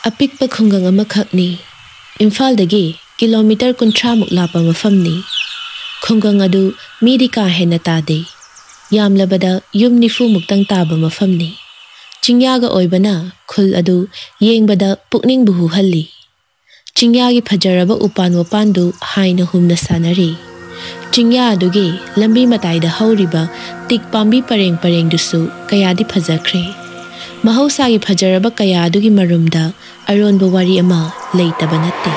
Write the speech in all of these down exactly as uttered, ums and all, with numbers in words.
ꯑꯄꯤꯛꯄ ꯈꯨꯡꯒꯪ ꯑꯃꯈꯛꯅꯤ꯫ ꯏꯝꯐꯥꯜꯗꯒꯤ ꯀꯤꯂꯣꯃꯤꯇꯔ ꯀꯨꯟꯊ꯭ꯔꯥꯃꯨꯛ ꯂꯥꯞꯄ ꯃꯐꯝꯅꯤ꯫ ꯈꯨꯡꯒꯪ ꯑꯗꯨ ꯃꯤꯗꯤ ꯀꯥ ꯍꯦꯟꯅ ꯇꯥꯗꯦ꯫ ꯌꯥꯝꯂꯕꯗ ꯌꯨꯝ ꯅꯤꯐꯨ ꯃꯨꯛꯇꯪ ꯇꯥꯕ ꯃꯐꯝꯅꯤ꯫ ꯆꯤꯡꯌꯥꯒ ꯑꯣꯏꯕꯅ ꯈꯨꯜ ꯑꯗꯨ ꯌꯦꯡꯕꯗ ꯄꯨꯛꯅꯤꯡꯕꯨ ꯍꯨꯍꯜꯂꯤ꯫ ꯆꯤꯡꯌꯥꯒꯤ ꯐꯖꯔꯕ ꯎꯄꯥꯟ ꯋꯥꯄꯥꯟꯗꯨ ꯍꯥꯏꯅ ꯍꯨꯝꯅ ꯁꯥꯟꯅꯔꯤ꯫ ꯆꯤꯡꯌꯥ ꯑꯗꯨꯒꯤ ꯂꯝꯕꯤ ꯃꯇꯥꯏꯗ ꯍꯧꯔꯤꯕ ꯇꯤꯛ ꯄꯥꯝꯕꯤ ꯄꯔꯦꯡ ꯄꯔꯦꯡꯗꯨꯁꯨ ꯀꯌꯥꯗꯤ ꯐꯖꯈ꯭ꯔꯦ꯫ ꯃꯍꯧꯁꯥꯒꯤ ꯐꯖꯔꯕ ꯀꯌꯥ ꯑꯗꯨꯒꯤ ꯃꯔꯨꯝꯗ ꯑꯔꯣꯟꯕ ꯋꯥꯔꯤ ꯑꯃ ꯂꯩꯇꯕ ꯅꯠꯇꯦ꯫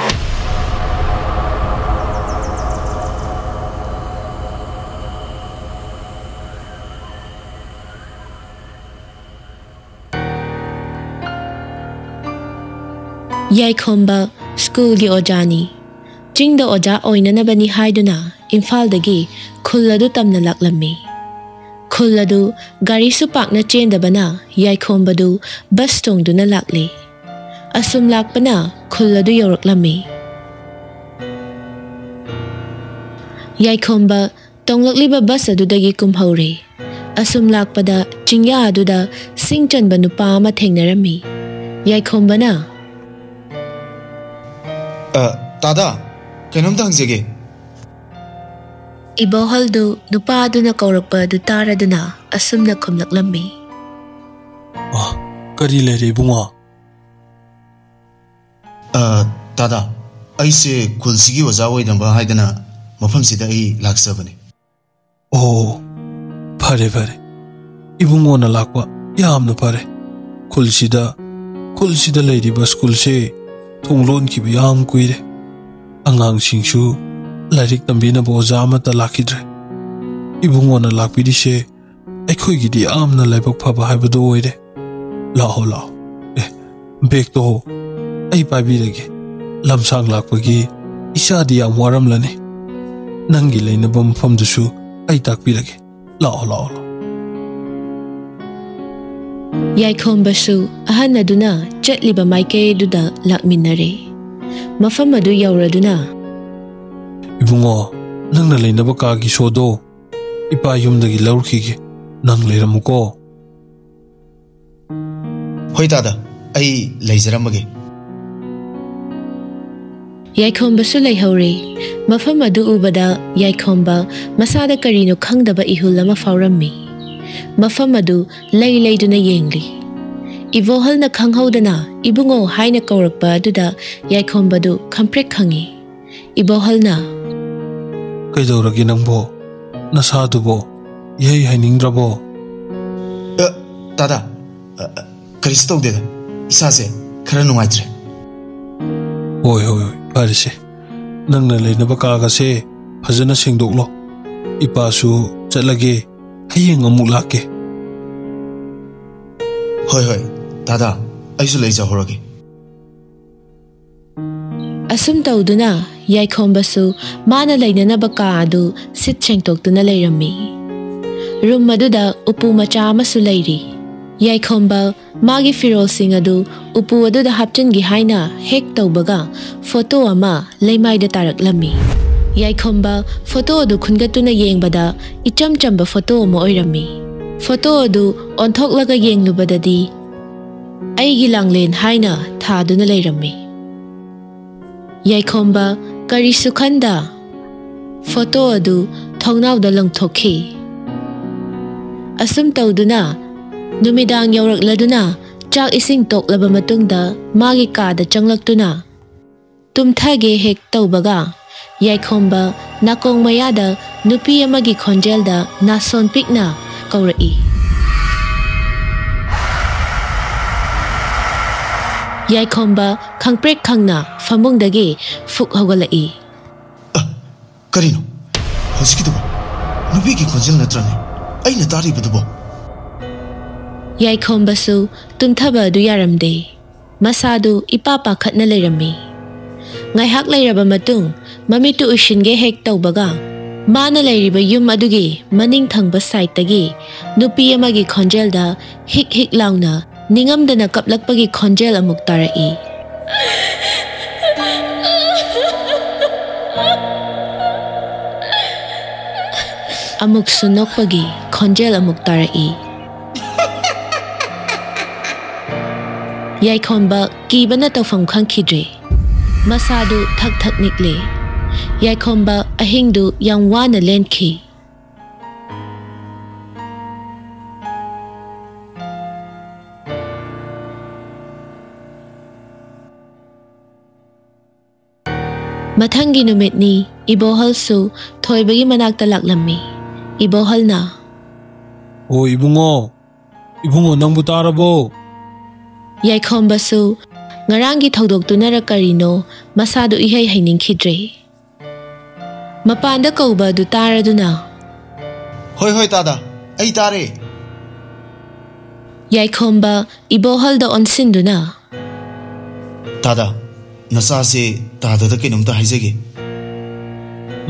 ꯌꯥꯏꯈꯣꯝꯕ ꯁ꯭ꯀꯨꯜꯒꯤ ꯑꯣꯖꯥꯅꯤ꯫ ꯆꯤꯡꯗ ꯑꯣꯖꯥ ꯑꯣꯏꯅꯅꯕꯅꯤ ꯍꯥꯏꯗꯨꯅ ꯏꯝꯐꯥꯜꯗꯒꯤ ꯈꯨꯜ ꯑꯗꯨ ꯇꯝꯅ ꯂꯥꯛꯂꯝꯃꯤ꯫ ꯈꯨꯜ ꯑꯗꯨ ꯒꯥꯔꯤꯁꯨ ꯄꯥꯛꯅ ꯆꯦꯟꯗꯕꯅ ꯌꯥꯏꯈꯣꯝꯕꯗꯨ ꯕꯁ ꯇꯣꯡꯗꯨꯅ ꯂꯥꯛꯂꯤ꯫ ꯑꯁꯨꯝ ꯂꯥꯛꯄꯅ ꯈꯨꯜ ꯑꯗꯨ ꯌꯧꯔꯛꯂꯝꯃꯤ꯫ ꯌꯥꯏꯈꯣꯝꯕ ꯇꯣꯡꯂꯛꯂꯤꯕ ꯕꯁ ꯑꯗꯨꯗꯒꯤ ꯀꯨꯝꯍꯧꯔꯦ꯫ ꯑꯁꯨꯝ ꯂꯥꯛꯄꯗ ꯆꯤꯡꯌꯥ ꯑꯗꯨꯗ ꯁꯤꯡ ꯆꯟꯕ ꯅꯨꯄꯥ ꯑꯃ ꯊꯦꯡꯅꯔꯝꯃꯤ꯫ ꯌꯥꯏꯈꯣꯝꯕꯅ, "ꯑ, ꯇꯥꯗꯥ, ꯀꯩꯅꯣꯝꯇ ꯍꯪꯖꯒꯦ꯫" ꯏꯕꯣꯍꯜꯗꯨ ꯅꯨꯄꯥ ꯑꯗꯨꯅ ꯀꯧꯔꯛꯄ ꯑꯗꯨ ꯇꯥꯔꯗꯨꯅ ꯑꯁꯨꯝꯅ ꯈꯨꯝꯂꯛꯂꯝꯃꯤ꯫ "ꯑ, ꯀꯔꯤ ꯂꯩꯔꯦ ꯏꯕꯨꯡꯉꯣ?" "ꯑ, ꯇꯥꯗꯥ, ꯑꯩꯁꯦ ꯈꯨꯜꯁꯤꯒꯤ ꯑꯣꯖꯥ ꯑꯣꯏꯅꯕ ꯍꯥꯏꯗꯅ ꯃꯐꯝꯁꯤꯗ ꯑꯩ ꯂꯥꯛꯆꯕꯅꯤ꯫" "ꯑꯣ, ꯐꯔꯦ, ꯐꯔꯦ꯫ ꯏꯕꯨꯡꯉꯣꯅ ꯂꯥꯛꯄ ꯌꯥꯝꯅ ꯐꯔꯦ꯫ ꯈꯨꯜꯁꯤꯗ, ꯈꯨꯜꯁꯤꯗ ꯂꯩꯔꯤꯕ ꯁ꯭ꯀꯨꯜꯁꯦ ꯊꯣꯡ ꯂꯣꯟꯈꯤꯕ ꯌꯥꯝ ꯀꯨꯏꯔꯦ꯫ ꯑꯉꯥꯡꯁꯤꯡꯁꯨ ꯂꯥꯏꯔꯤꯛ ꯇꯝꯕꯤꯅꯕ ꯑꯣꯖꯥ ꯑꯃꯠꯇ ꯂꯥꯛꯈꯤꯗ꯭ꯔꯦ꯫ ꯏꯕꯨꯡꯉꯣꯅ ꯂꯥꯛꯄꯤꯔꯤꯁꯦ ꯑꯩꯈꯣꯏꯒꯤꯗꯤ ꯌꯥꯝꯅ ꯂꯥꯏꯕꯛ ꯐꯕ ꯍꯥꯏꯕꯗꯨ ꯑꯣꯏꯔꯦ꯫ ꯂꯥꯛꯑꯣ, ꯂꯥꯛꯑꯣ꯫ ꯑꯦ, ꯕꯦꯒꯇꯣ ꯑꯩ ꯄꯥꯏꯕꯤꯔꯒꯦ꯫ ꯂꯝꯁꯥꯡ ꯂꯥꯛꯄꯒꯤ ꯏꯁꯥꯗꯤ ꯌꯥꯝ ꯋꯥꯔꯝꯂꯅꯤ꯫" ꯅꯪꯒꯤ ꯂꯩꯅꯕ ꯃꯐꯝꯗꯨꯁꯨ ꯑꯩ ꯇꯥꯛꯄꯤꯔꯒꯦ꯫ ꯂꯥꯛꯑꯣ, ꯂꯥꯛꯑꯣ, ꯂꯥꯛꯑꯣ꯫ ꯌꯥꯏꯈꯣꯝꯕꯁꯨ ꯑꯍꯟ ꯑꯗꯨꯅ ꯆꯠꯂꯤꯕ ꯃꯥꯏꯀꯩ ꯑꯗꯨꯗ ꯂꯥꯛꯃꯤꯟꯅꯔꯦ꯫ ꯃꯐꯝ ꯑꯗꯨ ꯌꯧꯔꯗꯨꯅ, "ꯏꯕꯨꯡꯉꯣ, ꯅꯪꯅ ꯂꯩꯅꯕ ꯀꯥꯒꯤ ꯁꯣꯗꯣ ꯏꯄꯥ ꯌꯨꯝꯗꯒꯤ ꯂꯧꯔꯨꯈꯤꯒꯦ꯫ ꯅꯪ ꯂꯩꯔꯝꯃꯨꯀꯣ꯫" "ꯍꯣꯏ ꯇꯥꯗ, ꯑꯩ ꯂꯩꯖꯔꯝꯃꯒꯦ꯫" ꯌꯥꯏꯈꯣꯝꯕꯁꯨ ꯂꯩꯍꯧꯔꯦ꯫ ꯃꯐꯝ ꯑꯗꯨ ꯎꯕꯗ ꯌꯥꯏꯈꯣꯝꯕ ꯃꯁꯥꯗ ꯀꯔꯤꯅꯣ ꯈꯪꯗꯕ ꯏꯍꯨꯜ ꯑꯃ ꯐꯥꯎꯔꯝꯃꯤ꯫ ꯃꯐꯝ ꯑꯗꯨ ꯂꯩ ꯂꯩꯗꯨꯅ ꯌꯦꯡꯂꯤ꯫ ꯏꯕꯣꯍꯜꯅ ꯈꯪꯍꯧꯗꯅ "ꯏꯕꯨꯡꯉꯣ" ꯍꯥꯏꯅ ꯀꯧꯔꯛꯄ ꯑꯗꯨꯗ ꯌꯥꯏꯈꯣꯝꯕꯗꯨ ꯈꯪꯄ꯭ꯔꯦꯛ ꯈꯪꯉꯤ꯫ ꯏꯕꯣꯍꯜꯅ, "ꯀꯩꯗꯧꯔꯒꯦ ꯅꯪꯕꯣ? ꯅꯁꯥꯗꯨꯕꯣ ꯏꯍꯩ ꯍꯩꯅꯤꯡꯗ꯭ꯔꯕꯣ?" "ꯑ, ꯇꯥꯗ, ꯑ, ꯑ, ꯀꯔꯤꯁꯨ ꯇꯧꯗꯦꯗ꯫ ꯏꯁꯥꯁꯦ ꯈꯔ ꯅꯨꯡꯉꯥꯏꯇ꯭ꯔꯦ꯫" "ꯍꯣꯏ, ꯍꯣꯏ, ꯍꯣꯏ, ꯐꯔꯦꯁꯦ꯫ ꯅꯪꯅ ꯂꯩꯅꯕ ꯀꯥꯒꯁꯦ ꯐꯖꯅ ꯁꯦꯡꯗꯣꯛꯂꯣ꯫ ꯏꯄꯥꯁꯨ ꯆꯠꯂꯒꯦ, ꯍꯌꯦꯡ ꯑꯃꯨꯛ ꯂꯥꯛꯀꯦ꯫" "ꯍꯣꯏ, ꯍꯣꯏ, ꯇꯥꯗ, ꯑꯩꯁꯨ ꯂꯩꯖꯍꯧꯔꯒꯦ꯫" ꯑꯁꯨꯝ ꯇꯧꯗꯨꯅ ꯌꯥꯏꯈꯣꯝꯕꯁꯨ ꯃꯥꯅ ꯂꯩꯅꯅꯕ ꯀꯥ ꯑꯗꯨ ꯁꯤꯠ ꯁꯦꯡꯇꯣꯛꯇꯨꯅ ꯂꯩꯔꯝꯃꯤ꯫ ꯔꯨꯝ ꯑꯗꯨꯗ ꯎꯄꯨ ꯃꯆꯥ ꯑꯃꯁꯨ ꯂꯩꯔꯤ꯫ ꯌꯥꯏꯈꯣꯝꯕ ꯃꯥꯒꯤ ꯐꯤꯔꯣꯜꯁꯤꯡ ꯑꯗꯨ ꯎꯄꯨ ꯑꯗꯨꯗ ꯍꯥꯞꯆꯤꯟꯒꯦ ꯍꯥꯏꯅ ꯍꯦꯛ ꯇꯧꯕꯒ, ꯐꯣꯇꯣ ꯑꯃ ꯂꯩꯃꯥꯏꯗ ꯇꯥꯔꯛꯂꯝꯃꯤ꯫ ꯌꯥꯏꯈꯣꯝꯕ ꯐꯣꯇꯣ ꯑꯗꯨ ꯈꯨꯟꯒꯠꯇꯨꯅ ꯌꯦꯡꯕꯗ, ꯏꯆꯝ ꯆꯝꯕ ꯐꯣꯇꯣ ꯑꯃ ꯑꯣꯏꯔꯝꯃꯤ꯫ ꯐꯣꯇꯣ ꯑꯗꯨ ꯑꯣꯟꯊꯣꯛꯂꯒ ꯌꯦꯡꯂꯨꯕꯗꯗꯤ, "ꯑꯩꯒꯤ ꯂꯥꯡꯂꯦꯟ" ꯍꯥꯏꯅ ꯊꯥꯗꯨꯅ ꯂꯩꯔꯝꯃꯤ꯫ ꯌꯥꯏꯈꯣꯝꯕ ꯀꯔꯤꯁꯨ ꯈꯟꯗ ꯐꯣꯇꯣ ꯑꯗꯨ ꯊꯣꯡꯅꯥꯎꯗ ꯂꯪꯊꯣꯛꯈꯤ꯫ ꯑꯁꯨꯝ ꯇꯧꯗꯨꯅ ꯅꯨꯃꯤꯗꯥꯡ ꯌꯧꯔꯛꯂꯗꯨꯅ, ꯆꯥꯛ ꯏꯁꯤꯡ ꯇꯣꯛꯂꯕ ꯃꯇꯨꯡꯗ ꯃꯥꯒꯤ ꯀꯥꯗ ꯆꯪꯂꯛꯇꯨꯅ ꯇꯨꯝꯊꯒꯦ ꯍꯦꯛ ꯇꯧꯕꯒ, ꯌꯥꯏꯈꯣꯝꯕ ꯅꯥꯀꯣꯡ ꯃꯌꯥꯗ ꯅꯨꯄꯤ ꯑꯃꯒꯤ ꯈꯣꯟꯖꯦꯜꯗ ꯅꯥꯁꯣꯟ ꯄꯤꯛꯅ ꯀꯧꯔꯛꯏ꯫ ꯌꯥꯏꯈꯣꯝꯕ ꯈꯪꯄ꯭ꯔꯦꯛ ꯈꯪꯅ ꯐꯃꯨꯡꯗꯒꯤ ꯐꯨꯛ ꯍꯧꯒꯠꯂꯛꯏ꯫ "ꯑ, ꯀꯔꯤꯅꯣ ꯍꯧꯖꯤꯛꯀꯤꯗꯨꯕꯣ? ꯅꯨꯄꯤꯒꯤ ꯈꯣꯟꯖꯦꯜ ꯅꯠꯇ꯭ꯔꯅꯦ ꯑꯩꯅ ꯇꯥꯔꯤꯕꯗꯨꯕꯣ?" ꯌꯥꯏꯈꯣꯝꯕꯁꯨ ꯇꯨꯝꯊꯕ ꯑꯗꯨ ꯌꯥꯔꯝꯗꯦ꯫ ꯃꯁꯥꯗꯨ ꯏꯄꯥ ꯄꯥꯈꯠꯅ ꯂꯩꯔꯝꯃꯤ꯫ ꯉꯥꯏꯍꯥꯛ ꯂꯩꯔꯕ ꯃꯇꯨꯡ, ꯃꯃꯤꯠꯇꯨ ꯎꯏꯁꯤꯟꯒꯦ ꯍꯦꯛ ꯇꯧꯕꯒ, ꯃꯥꯅ ꯂꯩꯔꯤꯕ ꯌꯨꯝ ꯑꯗꯨꯒꯤ ꯃꯅꯤꯡ ꯊꯪꯕ ꯁꯥꯏꯠꯇꯒꯤ ꯅꯨꯄꯤ ꯑꯃꯒꯤ ꯈꯣꯟꯖꯦꯜꯗ ꯍꯤꯛ ꯍꯤꯛ ꯂꯥꯎꯅ ꯅꯤꯡꯉꯝꯗꯅ ꯀꯞꯂꯛꯄꯒꯤ ꯈꯣꯟꯖꯦꯜ ꯑꯃꯨꯛ ꯇꯥꯔꯛꯏ꯫ ꯑꯃꯨꯛꯁꯨ ꯅꯣꯛꯄꯒꯤ ꯈꯣꯟꯖꯦꯜ ꯑꯃꯨꯛ ꯇꯥꯔꯛꯏ꯫ ꯌꯥꯏꯈꯣꯝꯕ ꯀꯤꯕꯅ ꯇꯧꯐꯝ ꯈꯪꯈꯤꯗ꯭ꯔꯦ꯫ ꯃꯁꯥꯗꯨ ꯊꯛ ꯊꯛ ꯅꯤꯛꯂꯦ꯫ ꯌꯥꯏꯈꯣꯝꯕ ꯑꯍꯤꯡꯗꯨ ꯌꯥꯝ ꯋꯥꯅ ꯂꯦꯟꯈꯤ꯫ ꯃꯊꯪꯒꯤ ꯅꯨꯃꯤꯠꯅꯤ, ꯏꯕꯣꯍꯜꯁꯨ ꯊꯣꯏꯕꯒꯤ ꯃꯅꯥꯛꯇ ꯂꯥꯛꯂꯝꯃꯤ꯫ ꯏꯕꯣꯍꯜꯅ, "ꯑꯣ ꯏꯕꯨꯡꯉꯣ, ꯏꯕꯨꯡꯉꯣ ꯅꯪꯕꯨ ꯇꯥꯔꯕꯣ?" ꯌꯥꯏꯈꯣꯝꯕꯁꯨ ꯉꯔꯥꯡꯒꯤ ꯊꯧꯗꯣꯛꯇꯨꯅꯔ ꯀꯔꯤꯅꯣ ꯃꯁꯥꯗꯨ ꯏꯍꯩ ꯍꯩꯅꯤꯡꯈꯤꯗ꯭ꯔꯦ꯫ ꯃꯄꯥꯟꯗ ꯀꯧꯕ ꯑꯗꯨ ꯇꯥꯔꯗꯨꯅ, "ꯍꯣꯏ, ꯍꯣꯏ, ꯇꯥꯗ, ꯑꯩ ꯇꯥꯔꯦ꯫" ꯌꯥꯏꯈꯣꯝꯕ ꯏꯕꯣꯍꯜꯗ ꯑꯣꯟꯁꯤꯟꯗꯨꯅ, "ꯇꯥꯗ, ꯅꯆꯥꯁꯦ ꯇꯥꯗꯗ ꯀꯩꯅꯣꯝꯇ ꯍꯥꯏꯖꯒꯦ꯫"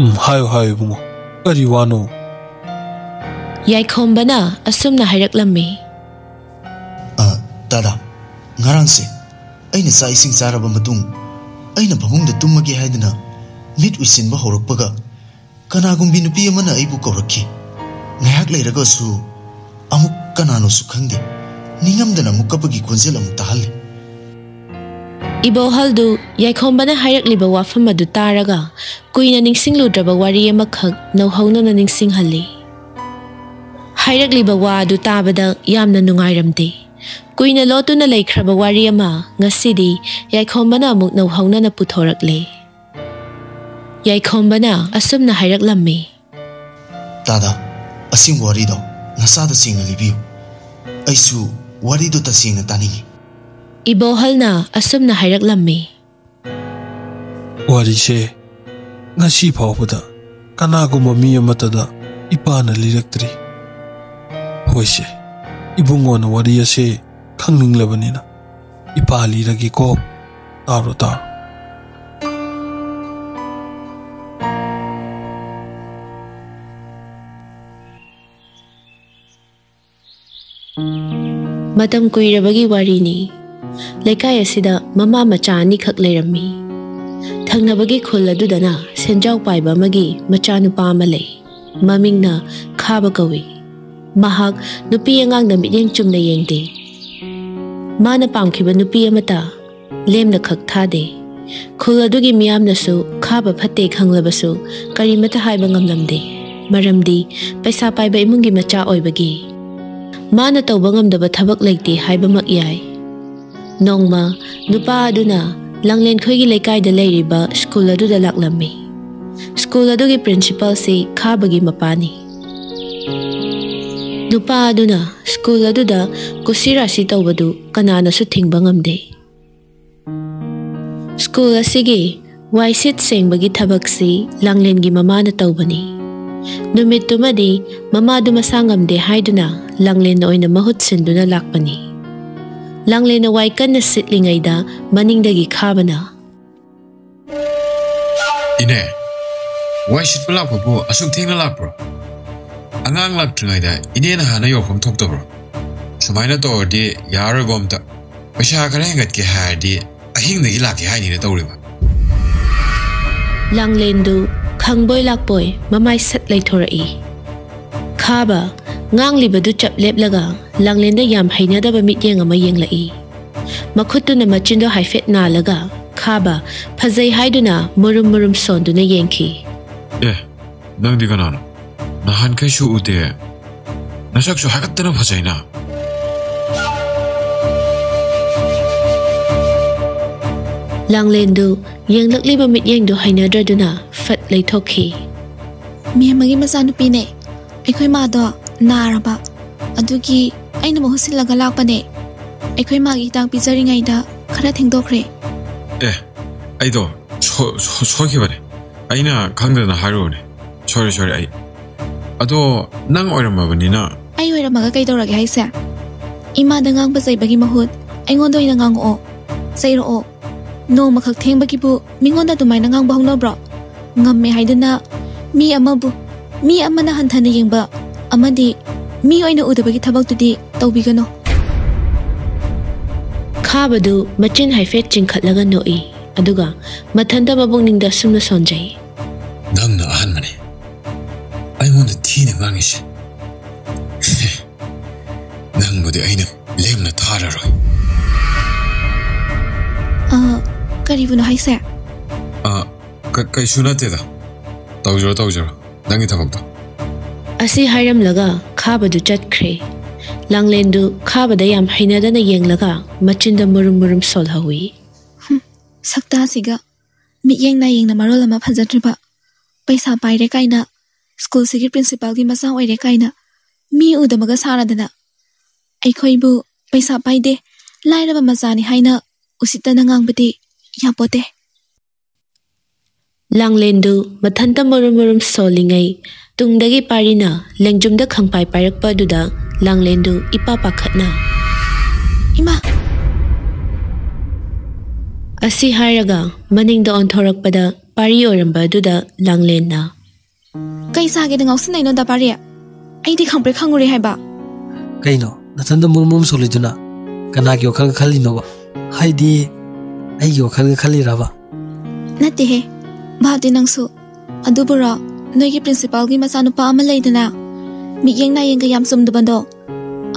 "ꯎꯝ, ꯍꯥꯏꯌꯨ, ꯍꯥꯏꯌꯨ, ꯏꯕꯨꯡꯉꯣ꯫ ꯀꯔꯤ ꯋꯥꯅꯣ?" ꯌꯥꯏꯈꯣꯝꯕꯅ ꯑꯁꯨꯝꯅ ꯍꯥꯏꯔꯛꯂꯝꯃꯤ꯫ "ꯑ, ꯇꯥꯗ, ꯉꯔꯥꯡꯁꯦ ꯑꯩꯅ ꯆꯥꯛ ꯏꯁꯤꯡ ꯆꯥꯔꯕ ꯃꯇꯨꯡ, ꯑꯩꯅ ꯐꯃꯨꯡꯗ ꯇꯨꯝꯃꯒꯦ ꯍꯥꯏꯗꯨꯅ ꯃꯤꯠ ꯎꯏꯁꯤꯟꯕ ꯍꯧꯔꯛꯄꯒ, ꯀꯅꯥꯒꯨꯝꯕꯤ ꯅꯨꯄꯤ ꯑꯃꯅ ꯑꯩꯕꯨ ꯀꯧꯔꯛꯈꯤ꯫ ꯉꯥꯏꯍꯥꯛ ꯂꯩꯔꯒꯁꯨ ꯑꯃꯨꯛ ꯀꯅꯥꯅꯣꯁꯨ ꯈꯪꯗꯦ, ꯅꯤꯡꯉꯝꯗꯅ ꯑꯃꯨꯛ ꯀꯞꯄꯒꯤ ꯈꯣꯟꯖꯦꯜ ꯑꯃꯨꯛ ꯇꯥꯍꯜꯂꯦ꯫" ꯏꯕꯣꯍꯜꯗꯨ ꯌꯥꯏꯈꯣꯝꯕꯅ ꯍꯥꯏꯔꯛꯂꯤꯕ ꯋꯥꯐꯝ ꯑꯗꯨ ꯇꯥꯔꯒ, ꯀꯨꯏꯅ ꯅꯤꯡꯁꯤꯡꯂꯨꯗ꯭ꯔꯕ ꯋꯥꯔꯤ ꯑꯃꯈꯛ ꯅꯧꯍꯧꯅꯅ ꯅꯤꯡꯁꯤꯡꯍꯜꯂꯤ꯫ ꯍꯥꯏꯔꯛꯂꯤꯕ ꯋꯥ ꯑꯗꯨ ꯇꯥꯕꯗ ꯌꯥꯝꯅ ꯅꯨꯡꯉꯥꯏꯔꯝꯗꯦ꯫ ꯀꯨꯏꯅ ꯂꯣꯠꯇꯨꯅ ꯂꯩꯈ꯭ꯔꯕ ꯋꯥꯔꯤ ꯑꯃ ꯉꯁꯤꯗꯤ ꯌꯥꯏꯈꯣꯝꯕꯅ ꯑꯃꯨꯛ ꯅꯧꯍꯧꯅꯅ ꯄꯨꯊꯣꯔꯛꯂꯦ꯫ ꯌꯥꯏꯈꯣꯝꯕꯅ ꯑꯁꯨꯝꯅ ꯍꯥꯏꯔꯛꯂꯝꯃꯤ꯫ "ꯇꯥꯗ, ꯑꯁꯦꯡꯕ ꯋꯥꯔꯤꯗꯣ ꯅꯁꯥꯗ ꯁꯦꯡꯅ ꯂꯤꯕꯤꯌꯨ꯫ ꯑꯩꯁꯨ ꯋꯥꯔꯤꯗꯣ ꯇꯁꯦꯡꯅ ꯇꯥꯅꯤꯡꯏ꯫" ꯏꯕꯣꯍꯜꯅ ꯑꯁꯨꯝꯅ ꯍꯥꯏꯔꯛꯂꯝꯃꯤ꯫ "ꯋꯥꯔꯤꯁꯦ ꯉꯁꯤ ꯐꯥꯎꯕꯗ ꯀꯅꯥꯒꯨꯝꯕ ꯃꯤ ꯑꯃꯠꯇꯗ ꯏꯄꯥꯅ ꯂꯤꯔꯛꯇ꯭ꯔꯤ꯫ ꯍꯣꯏꯁꯦ, ꯏꯕꯨꯡꯉꯣꯅ ꯋꯥꯔꯤ ꯑꯁꯦ ꯈꯪꯅꯤꯡꯂꯕꯅꯤꯅ ꯏꯄꯥ ꯂꯤꯔꯒꯦꯀꯣ꯫ ꯇꯥꯔꯣ, ꯇꯥꯔꯣ꯫" ꯃꯇꯝ ꯀꯨꯏꯔꯕꯒꯤ ꯋꯥꯔꯤꯅꯤ꯫ ꯂꯩꯀꯥꯏ ꯑꯁꯤꯗ ꯃꯃꯥ ꯃꯆꯥ ꯑꯅꯤꯈꯛ ꯂꯩꯔꯝꯃꯤ꯫ ꯊꯪꯅꯕꯒꯤ ꯈꯨꯜ ꯑꯗꯨꯗꯅ ꯁꯦꯟꯖꯥꯎ ꯄꯥꯏꯕ ꯑꯃꯒꯤ ꯃꯆꯥꯅꯨꯄꯥ ꯑꯃ ꯂꯩ꯫ ꯃꯃꯤꯡꯅ ꯈꯥꯕ ꯀꯧꯏ꯫ ꯃꯍꯥꯛ ꯅꯨꯄꯤ ꯑꯉꯥꯡꯗ ꯃꯤꯠꯌꯦꯡ ꯆꯨꯝꯅ ꯌꯦꯡꯗꯦ꯫ ꯃꯥꯅ ꯄꯥꯝꯈꯤꯕ ꯅꯨꯄꯤ ꯑꯃꯇ ꯂꯦꯝꯅ ꯈꯛ ꯊꯥꯗꯦ꯫ ꯈꯨꯜ ꯑꯗꯨꯒꯤ ꯃꯤꯌꯥꯝꯅꯁꯨ ꯈꯥꯕ ꯐꯠꯇꯦ ꯈꯪꯂꯕꯁꯨ ꯀꯔꯤꯃꯠꯇ ꯍꯥꯏꯕ ꯉꯝꯂꯝꯗꯦ, ꯃꯔꯝꯗꯤ ꯄꯩꯁꯥ ꯄꯥꯏꯕ ꯏꯃꯨꯡꯒꯤ ꯃꯆꯥ ꯑꯣꯏꯕꯒꯤ꯫ ꯃꯥꯅ ꯇꯧꯕ ꯉꯝꯗꯕ ꯊꯕꯛ ꯂꯩꯇꯦ ꯍꯥꯏꯕꯃꯛ ꯌꯥꯏ꯫ ꯅꯣꯡꯃ ꯅꯨꯄꯥ ꯑꯗꯨꯅ ꯂꯥꯡꯂꯦꯟꯈꯣꯏꯒꯤ ꯂꯩꯀꯥꯏꯗ ꯂꯩꯔꯤꯕ ꯁ꯭ꯀꯨꯜ ꯑꯗꯨꯗ ꯂꯥꯛꯂꯝꯃꯤ꯫ ꯁ꯭ꯀꯨꯜ ꯑꯗꯨꯒꯤ ꯄ꯭ꯔꯤꯟꯁꯤꯄꯥꯜꯁꯤ ꯈꯥꯕꯒꯤ ꯃꯄꯥꯅꯤ꯫ ꯅꯨꯄꯥ ꯑꯗꯨꯅ ꯁ꯭ꯀꯨꯜ ꯑꯗꯨꯗ ꯀꯨꯁꯤ ꯔꯥꯁꯤ ꯇꯧꯕꯗꯨ ꯀꯅꯥꯅꯁꯨ ꯊꯤꯡꯕ ꯉꯝꯗꯦ꯫ ꯁ꯭ꯀꯨꯜ ꯑꯁꯤꯒꯤ ꯋꯥꯏꯁꯤꯠ ꯁꯦꯡꯕꯒꯤ ꯊꯕꯛꯁꯤ ꯂꯥꯡꯂꯦꯟꯒꯤ ꯃꯃꯥꯅ ꯇꯧꯕꯅꯤ꯫ ꯅꯨꯃꯤꯠꯇꯨꯃꯗꯤ ꯃꯃꯥꯗꯨ ꯃꯁꯥ ꯉꯝꯗꯦ ꯍꯥꯏꯗꯨꯅ ꯂꯥꯡꯂꯦꯟꯅ ꯑꯣꯏꯅ ꯃꯍꯨꯠ ꯁꯤꯟꯗꯨꯅ ꯂꯥꯛꯄꯅꯤ꯫ ꯂꯥꯡꯂꯦꯟꯅ ꯋꯥꯏ ꯀꯟꯅ ꯁꯤꯠꯂꯤꯉꯩꯗ ꯃꯅꯤꯡꯗꯒꯤ ꯈꯥꯕꯅ, "ꯏꯅꯦ, ꯋꯥꯏ ꯁꯤꯠꯄ ꯂꯥꯛꯄꯕꯨ ꯑꯁꯨꯛ ꯊꯦꯡꯅ ꯂꯥꯛꯄ꯭ꯔꯣ? ꯑꯉꯥꯡ ꯂꯥꯛꯇ꯭ꯔꯤꯉꯩꯗ ꯏꯅꯦꯅ ꯍꯥꯟꯅ ꯌꯧꯐꯝ ꯊꯣꯛꯇꯕ꯭ꯔꯣ? ꯁꯨꯃꯥꯏꯅ ꯇꯧꯔꯗꯤ ꯌꯥꯔꯔꯣꯏꯕꯣ ꯑꯝꯇ꯫ ꯄꯩꯁꯥ ꯈꯔ ꯍꯦꯟꯒꯠꯀꯦ ꯍꯥꯏꯔꯗꯤ ꯑꯍꯤꯡꯗꯒꯤ ꯂꯥꯛꯀꯦ ꯍꯥꯏꯅꯤꯅ ꯇꯧꯔꯤꯕ꯫" ꯂꯥꯡꯂꯦꯟꯗꯨ ꯈꯪꯕꯣꯏ ꯂꯥꯛꯄꯣꯏ ꯃꯃꯥꯏ ꯁꯠ ꯂꯩꯊꯣꯔꯛꯏ꯫ ꯈꯥꯕ ꯉꯥꯡꯂꯤꯕꯗꯨ ꯆꯞ ꯂꯦꯞꯂꯒ ꯂꯥꯡꯂꯦꯟꯗ ꯌꯥꯝ ꯍꯩꯅꯗꯕ ꯃꯤꯠꯌꯦꯡ ꯑꯃ ꯌꯦꯡꯂꯛꯏ꯫ ꯃꯈꯨꯠꯇꯨꯅ ꯃꯆꯤꯟꯗꯣ ꯍꯥꯏꯐꯦꯠ ꯅꯥꯜꯂꯒ ꯈꯥꯕ ꯐꯖꯩ ꯍꯥꯏꯗꯨꯅ ꯃꯨꯔꯨꯝ ꯃꯨꯔꯨꯝ ꯁꯣꯟꯗꯨꯅ ꯌꯦꯡꯈꯤ꯫ "ꯑꯦ, ꯅꯪꯗꯤ ꯀꯅꯥꯅꯣ? ꯅꯍꯥꯟꯈꯩꯁꯨ ꯎꯗꯦ꯫ ꯅꯁꯛꯁꯨ ꯍꯥꯏꯒꯠꯇꯅ ꯐꯖꯩꯅ꯫" ꯂꯥꯡꯂꯦꯟꯗꯨ ꯌꯦꯡꯂꯛꯂꯤꯕ ꯃꯤꯠꯌꯦꯡꯗꯨ ꯍꯩꯅꯗ꯭ꯔꯗꯨꯅ ꯐꯠ ꯂꯩꯊꯣꯛꯈꯤ꯫ "ꯃꯦꯝꯃꯒꯤ ꯃꯆꯥꯅꯨꯄꯤꯅꯦ꯫ ꯑꯩꯈꯣꯏ ꯃꯥꯗꯣ ꯅꯥꯔꯕ, ꯑꯗꯨꯒꯤ ꯑꯩꯅ ꯃꯍꯨꯠ ꯁꯤꯜꯂꯒ ꯂꯥꯛꯄꯅꯦ꯫ ꯑꯩꯈꯣꯏ ꯃꯥꯒꯤ ꯍꯤꯗꯥꯛ ꯄꯤꯖꯔꯤꯉꯩꯗ ꯈꯔ ꯊꯦꯡꯗꯣꯛꯈ꯭ꯔꯦ꯫" "ꯑꯦ, ꯑꯩꯗꯣ ꯁꯣ-, ꯁꯣ-, ꯁꯣꯏꯈꯤꯕꯅꯦ꯫ ꯑꯩꯅ ꯈꯪꯗꯅ ꯍꯥꯏꯔꯨꯕꯅꯦ꯫ ꯁꯣꯔꯤ, ꯁꯣꯔꯤ, ꯑꯩ꯫ ꯑꯗꯣ ꯅꯪ ꯑꯣꯏꯔꯝꯃꯕꯅꯤꯅ꯫" "ꯑꯩ ꯑꯣꯏꯔꯝꯃꯒ ꯀꯩꯗꯧꯔꯒꯦ ꯍꯥꯏꯁꯦ? ꯏꯃꯥꯗ ꯉꯥꯡꯕ ꯆꯩꯕꯒꯤ ꯃꯍꯨꯠ ꯑꯩꯉꯣꯟꯗ ꯑꯣꯏꯅ ꯉꯥꯡꯉꯛꯑꯣ, ꯆꯩꯔꯛꯑꯣ꯫ ꯅꯣꯡꯃꯈꯛ ꯊꯦꯡꯕꯒꯤꯕꯨ ꯃꯤꯉꯣꯟꯗ ꯑꯗꯨꯃꯥꯏꯅ ꯉꯥꯡꯕ ꯍꯧꯅꯕ꯭ꯔꯣ? ꯉꯝꯃꯦ ꯍꯥꯏꯗꯨꯅ ꯃꯤ ꯑꯃꯕꯨ, ꯃꯤ ꯑꯃꯅ ꯍꯟꯊꯅ ꯌꯦꯡꯕ ꯑꯃꯗꯤ ꯃꯤ ꯑꯣꯏꯅ ꯎꯗꯕꯒꯤ ꯊꯕꯛꯇꯨꯗꯤ ꯇꯧꯕꯤꯒꯅꯨ꯫" ꯈꯥꯕꯗꯨ ꯃꯆꯤꯟ ꯍꯥꯏꯐꯦꯠ ꯆꯤꯡꯈꯠꯂꯒ ꯅꯣꯛꯏ, ꯑꯗꯨꯒ ꯃꯊꯟꯇ ꯃꯄꯨꯛꯅꯤꯡꯗ ꯑꯁꯨꯝꯅ ꯁꯣꯟꯖꯩ꯫ ꯅꯪꯅ ꯑꯍꯥꯟꯕꯅꯤ ꯑꯩꯉꯣꯟꯗ ꯊꯤꯅ ꯉꯥꯡꯉꯤꯁꯦ꯫ ꯅꯪꯕꯨꯗꯤ ꯑꯩꯅ ꯂꯦꯝꯅ ꯊꯥꯔꯔꯣꯏ꯫ ꯑ, ꯀꯔꯤꯕꯨꯅꯣ ꯍꯥꯏꯁꯦ? ꯑ, ꯀ-, ꯀꯩꯁꯨ ꯅꯠꯇꯦꯗ꯫ ꯇꯧꯖꯔꯣ, ꯇꯧꯖꯔꯣ, ꯅꯪꯒꯤ ꯊꯕꯛꯇꯣ꯫ ꯑꯁꯤ ꯍꯥꯏꯔꯝꯂꯒ ꯈꯥꯕꯗꯨ ꯆꯠꯈ꯭ꯔꯦ꯫ ꯂꯥꯡꯂꯦꯟꯗꯨ ꯈꯥꯕꯗ ꯌꯥꯝ ꯍꯩꯅꯗꯅ ꯌꯦꯡꯂꯒ ꯃꯆꯤꯟꯗ ꯃꯨꯔꯨꯝ ꯃꯨꯔꯨꯝ ꯁꯣꯜꯍꯧꯏ꯫ ꯍꯨꯝ, ꯁꯛꯇꯥꯁꯤꯒ꯫ ꯃꯤꯠꯌꯦꯡ ꯅꯥꯌꯦꯡꯅ ꯃꯔꯣꯜ ꯑꯃ ꯐꯖꯗ꯭ꯔꯤꯕ꯫ ꯄꯩꯁꯥ ꯄꯥꯏꯔꯦ ꯀꯥꯏꯅ, ꯁ꯭ꯀꯨꯜꯁꯤꯒꯤ ꯄ꯭ꯔꯤꯟꯁꯤꯄꯥꯜꯒꯤ ꯃꯆꯥ ꯑꯣꯏꯔꯦ ꯀꯥꯏꯅ ꯃꯤ ꯎꯗꯕꯒ ꯁꯥꯔꯗꯅ꯫ ꯑꯩꯈꯣꯏꯕꯨ ꯄꯩꯁꯥ ꯄꯥꯏꯗꯦ, ꯂꯥꯏꯔꯕ ꯃꯆꯥꯅꯤ ꯍꯥꯏꯅ ꯎꯁꯤꯠꯇꯅ ꯉꯥꯡꯕꯗꯤ ꯌꯥꯄꯣꯠꯇꯦ꯫ ꯂꯥꯡꯂꯦꯟꯗꯨ ꯃꯊꯟꯇ ꯃꯔꯨꯝ ꯃꯔꯨꯝ ꯁꯣꯜꯂꯤꯉꯩ, ꯇꯨꯡꯗꯒꯤ ꯄꯥꯔꯤꯅ ꯂꯦꯡꯖꯨꯝꯗ ꯈꯪꯄꯥꯏ ꯄꯥꯏꯔꯛꯄ ꯑꯗꯨꯗ ꯂꯥꯡꯂꯦꯟꯗꯨ ꯏꯄꯥ ꯄꯥꯈꯠꯅ, "ꯏꯃꯥ!" ꯑꯁꯤ ꯍꯥꯏꯔꯒ ꯃꯅꯤꯡꯗ ꯑꯣꯟꯊꯣꯔꯛꯄꯗ ꯄꯥꯔꯤ ꯑꯣꯏꯔꯝꯕ ꯑꯗꯨꯗ ꯂꯥꯡꯂꯦꯟꯅ, "ꯀꯩ ꯆꯥꯒꯦꯗ ꯉꯥꯎꯁꯤꯟꯅꯩꯅꯣ, ꯗꯥ ꯄꯥꯔꯤ? ꯑꯩꯗꯤ ꯈꯪꯄ꯭ꯔꯦꯛ ꯈꯪꯉꯨꯔꯦ ꯍꯥꯏꯕ꯫" "ꯀꯩꯅꯣ, ꯅꯊꯟꯗ ꯃꯨꯔꯨꯝ ꯃꯨꯔꯨꯝ ꯁꯣꯜꯂꯤꯗꯨꯅ? ꯀꯅꯥꯒꯤ ꯋꯥꯈꯜꯒ ꯈꯜꯂꯤꯅꯣꯕ? ꯍꯥꯏꯗꯤ, ꯑꯩꯒꯤ ꯋꯥꯈꯜꯒ ꯈꯜꯂꯤꯔꯕ?" "ꯅꯠꯇꯦꯍꯦ, ꯚꯥꯞꯇꯤ ꯅꯪꯁꯨ꯫ ꯑꯗꯨꯕꯨꯔꯣ, ꯅꯣꯏꯒꯤ ꯄ꯭ꯔꯤꯟꯁꯤꯄꯥꯜꯒꯤ ꯃꯆꯥꯅꯨꯄꯥ ꯑꯃ ꯂꯩꯗꯅ, ꯃꯤꯠꯌꯦꯡ ꯅꯥꯌꯦꯡꯒ ꯌꯥꯝ ꯆꯨꯝꯗꯕꯗꯣ,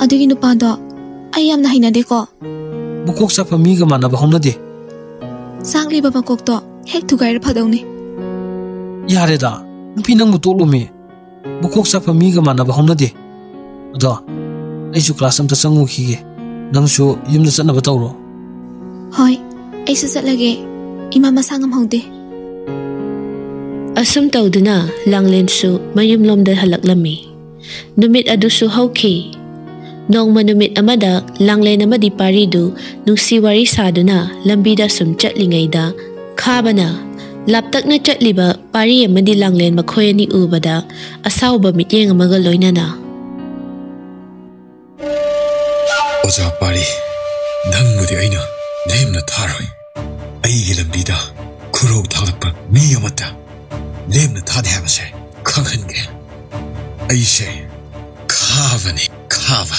ꯑꯗꯨꯒꯤ ꯅꯨꯄꯥꯗꯣ ꯑꯩ ꯌꯥꯝꯅ ꯍꯩꯅꯗꯦꯀꯣ꯫" "ꯃꯀꯣꯛ ꯆꯥꯛꯄ ꯃꯤꯒ ꯃꯥꯟꯅꯕ ꯍꯧꯅꯗꯦ꯫" "ꯆꯥꯛꯂꯤꯕ ꯃꯀꯣꯛꯇꯣ ꯍꯦꯛ ꯊꯨꯒꯥꯏꯔ ꯐꯗꯧꯅꯤ꯫" "ꯌꯥꯔꯦꯗ, ꯅꯨꯄꯤ ꯅꯪꯕꯨ ꯇꯣꯛꯂꯣꯃꯤ꯫ ꯃꯀꯣꯛ ꯆꯥꯛꯄ ꯃꯤꯒ ꯃꯥꯟꯅꯕ ꯍꯧꯅꯗꯦ꯫ ꯑꯗꯣ, ꯑꯩꯁꯨ ꯀ꯭ꯂꯥꯁ ꯑꯝꯇ ꯆꯪꯉꯨꯈꯤꯒꯦ꯫ ꯅꯪꯁꯨ ꯌꯨꯝꯗ ꯆꯠꯅꯕ ꯇꯧꯔꯣ꯫" "ꯍꯣꯏ, ꯑꯩꯁꯨ ꯆꯠꯂꯒꯦ꯫ ꯏꯃꯥ ꯃꯁꯥ ꯉꯝꯍꯧꯗꯦ꯫" ꯑꯁꯨꯝ ꯇꯧꯗꯨꯅ ꯂꯥꯡꯂꯦꯟꯁꯨ ꯃꯌꯨꯝꯂꯣꯝꯗ ꯍꯜꯂꯛꯂꯝꯃꯤ꯫ ꯅꯨꯃꯤꯠ ꯑꯗꯨꯁꯨ ꯍꯧꯈꯤ꯫ ꯅꯣꯡꯃ ꯅꯨꯃꯤꯠ ꯑꯃꯗ ꯂꯥꯡꯂꯦꯟ ꯑꯃꯗꯤ ꯄꯥꯔꯤꯗꯨ ꯅꯨꯡꯁꯤ ꯋꯥꯔꯤ ꯁꯥꯗꯨꯅ ꯂꯝꯕꯤꯗ ꯁꯨꯝ ꯆꯠꯂꯤꯉꯩꯗ, ꯈꯥꯕꯅ ꯂꯥꯞꯇꯛꯅ ꯆꯠꯂꯤꯕ ꯄꯥꯔꯤ ꯑꯃꯗꯤ ꯂꯥꯡꯂꯦꯟ ꯃꯈꯣꯏ ꯑꯅꯤ ꯎꯕꯗ ꯑꯁꯥꯎꯕ ꯃꯤꯠꯌꯦꯡ ꯑꯃꯒ ꯂꯣꯏꯅꯅ, "ꯑꯣꯖꯥ ꯄꯥꯔꯤ, ꯅꯪꯕꯨꯗꯤ ꯑꯩꯅ ꯂꯦꯝꯅ ꯊꯥꯔꯣꯏ꯫ ꯑꯩꯒꯤ ꯂꯝꯕꯤꯗ ꯈꯨꯔꯧ ꯊꯥꯡꯂꯛꯄ ꯃꯤ ꯑꯃꯠꯇ ꯂꯦꯝꯅ ꯊꯥꯗꯦ ꯍꯥꯏꯕꯁꯦ ꯈꯪꯍꯟꯒꯦ꯫ ꯑꯩꯁꯦ ꯈꯥꯕꯅꯤ, ꯈꯥꯕ꯫"